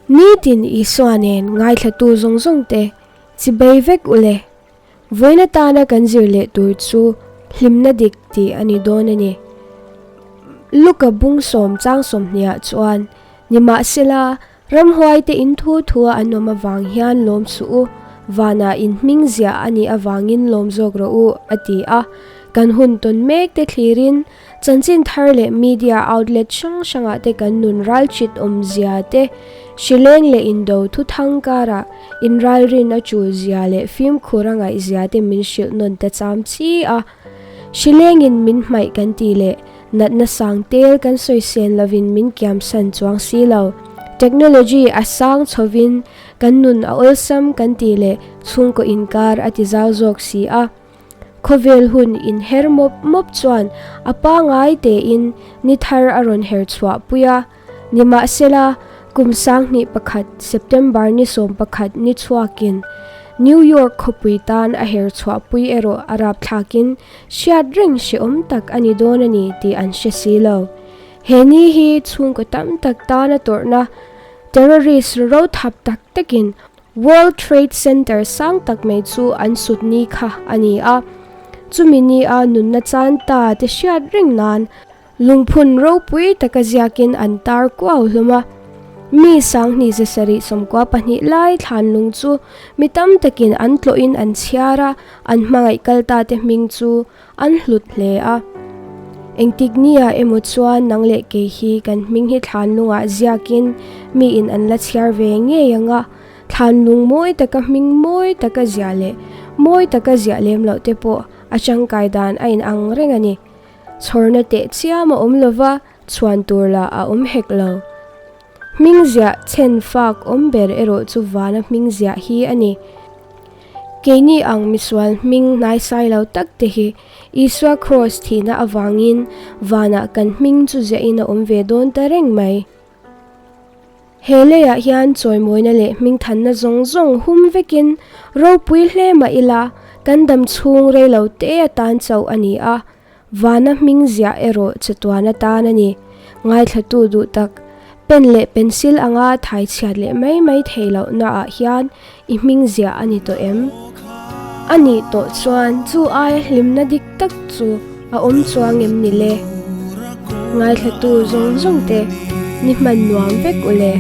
Nitin Isua nen ngaithlatu zawng zawng te chibei vek u le. Vawiin atana kan zir leh tur chu hlimna dik tih a ni dawn a ni. Luka bung sawm chang sawmhniah chuan, Nimahsela, ramhuaite in thu thua an awm avang hian lawm suh u, vanah in hming ziah a nih avangin lawm zawk rawh u, a ti a. Kan hun tawn mek te thlirin Chanchin thar leh media outlet hrang hrangah te kan nun ralchit awmzia te, hrileng leh indo thuthang karah inralrin a chulzia leh fimkhur a ngaihzia te min hrilh nawn ta cham chi a. Hrilengin min hmaih kan tih leh natna sang tel kan sawisel lovin min kiamsan chuang si lo. Technology a sang chhovin kan nun a awlsam kan tih leh chhungkaw inkar a ti zau zawk si a. Khawvel hun inher mawp mawp chuan a pangai tein ni thar a rawn her chhuah pui a. Nimahsela, kum 2001 September ni 11 ni chhuakin New York khawpui tan a her chhuah pui erawh a rapthlakin hriat reng hrehawm tak a ni dawn a ni tih an hre si lo. He ni hi chhungkaw tam tak tana tawrhna terrorist ro thap tak takin World Trade Center sang tak mai chu an sut ni kha a ni a, chumi ni a nunna chan ta te hriat reng nan lungphun ropui taka ziakin an tar kuau hlawm a. Mi sanghnih zasarih 92 lai thlan lung chu mi tam takin an tlawhin an chhiar a, an hmangaih kal ta te hming chu an hlut hle a. Engtik nia emaw chuan nang leh kei hi kan hming hi thlan lungah ziakin miin an la chhiar ve ngei ang a, thlan lung mawi taka hming mawi taka ziah leh mawi taka ziah lem loh te pawh a tangkai dan a inang reng a ni. Chhawrna teh chiam a awm lova, chhuan tur lah a awm hek lo. Hming ziah chhen fak awm ber erawh chu vana hming ziah hi a ni. Keini ang misual hming hnaisai lo tak te hi Isua Kraws thihna avangin vanah kan hming chu ziahin a awm ve dawn ta reng mai. He leiah hian chawimawina leh hmingthanna zawng zawng hum vekin ropui hle mah ila kan dam chhung rei lo te atan chauh a ni a, Vana hming ziah erawh chatuan atan a ni. Ngaithlatu duh tak, pen leh pencil anga thai chhiat leh mai mai theih lohnaah hian i hming ziah a ni tawh em? A nih tawh chuan chu aia hlimna dik tak chu a awm chuang em ni le? Ngaithlatu zawng zawng te, ni hman nuam vek u le.